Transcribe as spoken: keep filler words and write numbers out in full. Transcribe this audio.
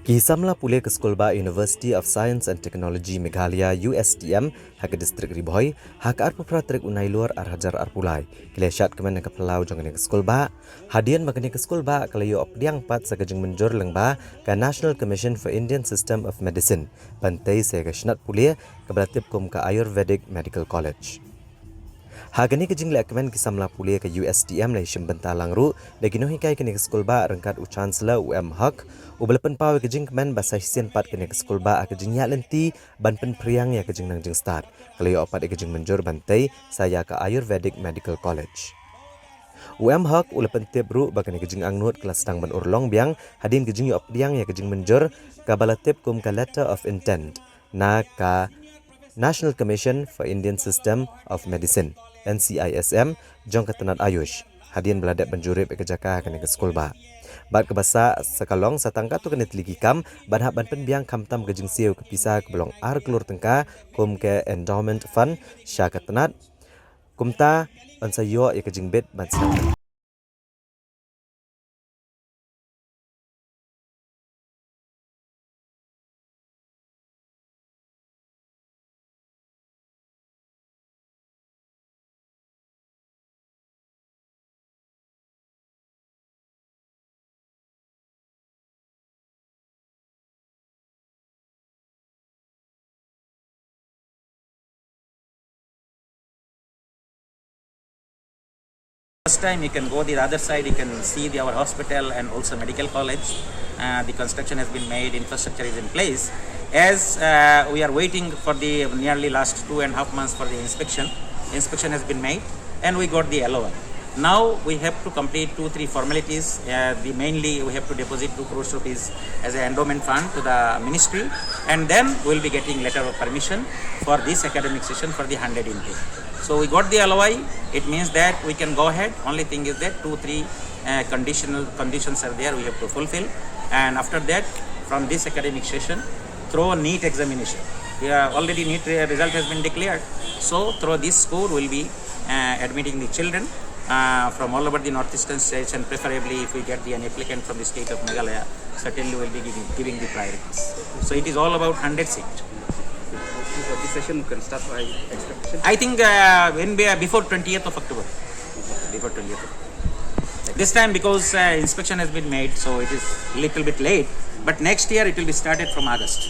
Ki samla pule ka skulbah University of Science and Technology Meghalaya, U S T M, ha ka distrik Ri Bhoi, ha ka arphew phra tarik u Nailur ar hajar arphew lai, ki la shad kmen ha ka phyllaw jong kane ka skulbah. Hadien ba kane ka skulbah ka la ïoh pdiang pat sa ka jingmynjur lyngba ka National Commission for Indian System of Medicine ban tei sa ka shnat pule kaba la tip kum ka Ayurvedic Medical College. Ha kane ka jingleh kmen ki samla pule ka U S T M la ïashim bynta lang ruh da ki nonghikai kane ka skulbah ryngkat u Chancellor u M Haq, uba la pynpaw ïa ka jingkmen ba sa shisien pat kane ka skulbah ha ka jingïaid lynti ban pynphriang ïa ka jingnang jingstad, ka la ïoh pat ïa ka jingmynjur ban tei sa ïa ka Ayurvedic Medical College. U M Haq u la pyntip ruh ba kane ka jingangnud ka la sdang ban urlong biang hadien ka jingïoh pdiang ïa ka jingmynjur kaba la tip kum ka Letter of Intent na ka National Commission for Indian System of Medicine, N C I S M, jong ka tnat Ayush, hadien ba la dep ban jurip ïa ka jaka ha kane ka skulbah. Bad kaba sah sa ka long sa tang katto katne tylli ki kam ban hap ban pynbiang khamtam ka jingsiew ka pisa kaba long ar klur tyngka kum ka endowment fund sha ka tnat. Kumta yn sa ïoh ïa ka jingbit ban sdang. First time you can go the other side, you can see the, our hospital and also medical college. Uh, the construction has been made, infrastructure is in place. As uh, we are waiting for the nearly last two and a half months for the inspection, inspection has been made and we got the L O I. Now we have to complete two, three formalities. Uh, the mainly we have to deposit two crores rupees as an endowment fund to the ministry, and then we'll be getting letter of permission for this academic session for the hundred intake. So we got the L O I. It means that we can go ahead. Only thing is that two, three uh, conditional conditions are there. We have to fulfill, and after that, from this academic session, through NEET examination. Yeah, already NEET re- result has been declared. So through this score, we'll be uh, admitting the children uh, from all over the northeastern states, and preferably if we get the an applicant from the state of Meghalaya, certainly we'll be giving, giving the priorities. So it is all about hundred seat. So this session can start by expectation? I think uh, in be- before twentieth of October. Before twentieth of October. This time because uh, inspection has been made, so it is little bit late. But next year it will be started from August.